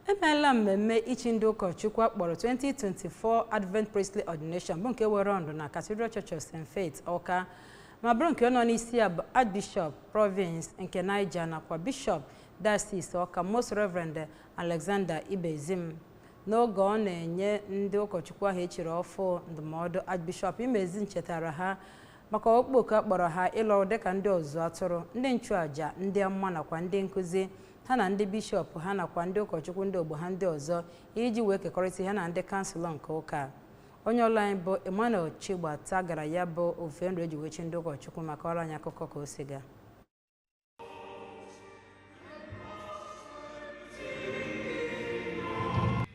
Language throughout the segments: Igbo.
Emeela mmemme ichi ndị ụkọchukwu akpọrọ 2024 Advent Priestly Ordination, bụ nke were ọnọdụ na Cathedral Church of St. Faith, Awka, ma bụrụ nke nọ n'isi ya bụ Archbishop Province nke Niger nakwa Bishop Diocese Awka, Most Reverend Alexander Ibezim. N'oge ọ na-enye ndị ụkọchukwu ahụ echiri ọfụ ndụmọdụ, Archbishop Ibezim chetara ha maka okpoko akpọrọ ha ịlụ ọrụ dịka ndị ọzụzụ atụrụ, ndị nchụàjà, ndị amụma nakwa ndị nkụzi, ha na ndị bishọp ha nakwa ndị ụkọchukwu ndị ogbo ha ndị ọzọ, iji wee kekọrịta ha na ndị council nke ụka. Onye ọrụ anyị bụ Emmanuel Chigbata gara ya bụ ofe nri eji wechi ndị ụkọchukwu maka ọrụ anyị akụkọ ka o si gaa.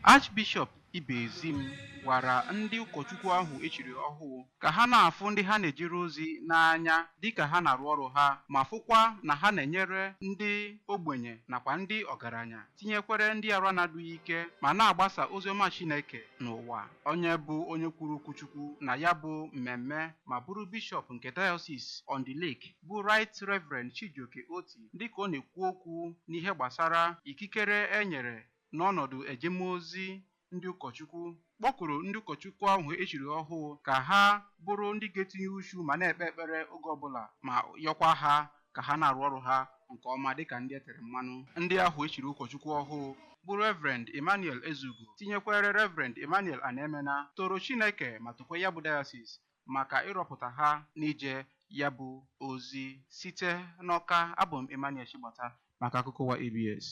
Archbishop Ibezim gwara ndị ụkọchukwu ahụ echiri ọhụụ ka ha na-afụ ndị ha na-ejere ozi n'anya dịka ha na-arụ ọrụ ha, ma fụkwa na ha na-enyere ndị ogbenye nakwa ndị ọgaranya, tinyekwere ndị arụ na-adịghị ike, ma na-agbasa oziọma Chineke n'ụwa. Onye bụ onye kwuru okwuchukwu na ya bụ mmemme ma bụrụ bishọp nke Diocese on the Lake, bụ Right Reverend Chijioke Oti, dịka ọ na-ekwu okwu n'ihe gbasara ikikere e nyere n'ọnọdụ ejemozi ndị ụkọchukwu, kpọkuru ndị ụkọchukwu ahụ echiri ọhụụ ka ha bụrụ ndị ga-etinye uchu ma na-ekpe ekpere oge ọbụla, ma yọkwa ha ka ha na-arụ ọrụ ha nke ọma dịka ndị e tere mmanụ. Ndị ahụ echiri ụkọchukwu ọhụụ bụ Reverend Emmanuel Ezugo, tinyekwere Reverend Emmanuel Anaemena, toro Chineke ma tokwe ya bụ diocese maka ịrọpụta ha n'ije ya bụ ozi. Site n'Ọka, abụ m Emmanuel Chigbata maka akụkọ ụwa ABS.